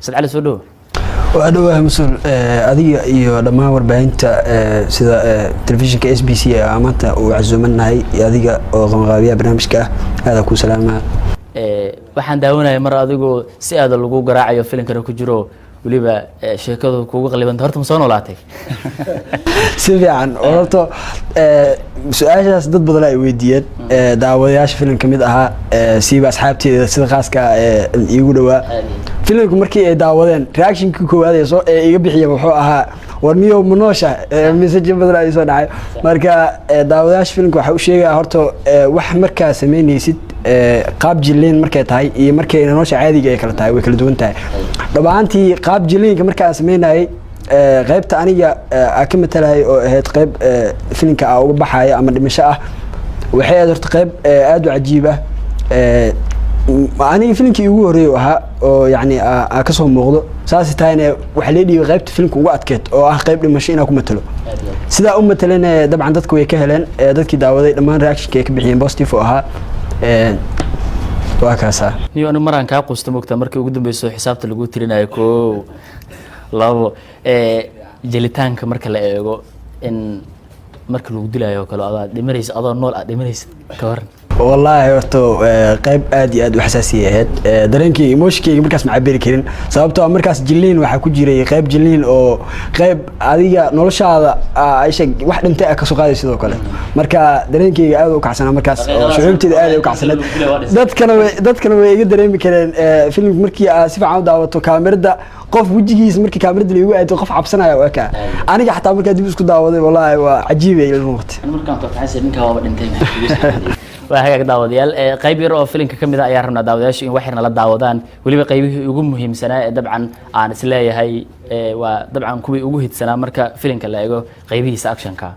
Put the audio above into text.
Ustaad Cali, soo dhowo. Waa dhowahay, Musul, adiga iyo dhammaan warbaahinta sida telefishinka SBC ee maanta uu casuumanahay iyo adiga oo qabanqaabiyaha barnaamijka ah. Aada kuu salaamaa. Waxaan daawanaya mar adigoo si aada lagu garaacayo filinkana ku jiro, weliba sheekadu kugu qalibanta. Horta ma soo noolaatay? Si fiican. Horta su-aashaas dad badan ay weydiiyeen, daawadayaasha filim ka mid ahaa, siiba asxaabteeda sida khaaska iigu dhowaa. Filimku markii ay daawadeen, reactionkii koowaad ee soo ee iga bixiyeen wuxuu ahaa, "War miyow ma noosha?" Message badan ay soo dhacay. Marka daawadayaasha filimka waxaa u sheegaya, horta wax markaa sameynaysid, qaab jiliin markay tahay iyo markay nolosha caadiga ay kala tahay, way kala duwan tahay. Dhab ahaantii, qaab jiliinka markaan sameynayay, qaybta aniga aa ka matalahay oo ahayd qayb filimka aa uga baxaya ama dhimasho ah, waxay ahayd horta qayb aada u cajiib ah. Aniga filimkii ugu horreeyay u ahaa oo yacni aa kasoo muuqdo. Saas tahayna waxaa lee dhiibay qaybta filimka ugu adkeyd oo ah qayb dhimasho inaa ku matalo. Sidaa u matalena, dabcan dadka way ka heleen. Dadkii daawaday dhammaan reactionka ay ka bixiyeen positive oo ahaa. Waa kaasaa. Niyo, anu maraan kaa quusta, mogta, markii ugu dambeyso xisaabta lagu tirinayo koow, labo, jelitaanka marka la eego, in marka lagu dilayo oo kale adaa dhimanaysa, adoo nool aad dhimanaysa, ka waran? Wallaahi horta qayb aad iyo aad u xasaasiyay ahayd. Dareenkayga, emotionkayga markaas ma cabiri karin, sababtoo ah markaas jiliin waxaa ku jiray, qayb jiliin oo qayb adiga noloshaada aisha wax dhintay ah kasoo qaaday sidoo kale. Marka dareenkayga aad u kacsanaa markaas oo shucuubteyda aad ay u kacsaneed. Dadkana way iga dareemi kareen. Filimka markii aad si fiican u daawato, kaamirada qof wejigiisa markii kaamirada laigu aado, qof cabsanaya waa kaa. Aniga xataa markaa dib isku daawaday, wallaahi waa cajiib ay ila noqotay. Markaan totaxaysa ninkaa waaba dhintay. Waa hagaag, daawadayaal, qayb yar oo filimka ka mid a ayaa rabnaa daawadayaashu in wax yarna la daawadaan, weliba qaybihii ugu muhiimsanaa ee dabcan aan isleeyahay waa dabcan kuwii ugu hidsanaa marka filimka la eego qaybihiisa actionka.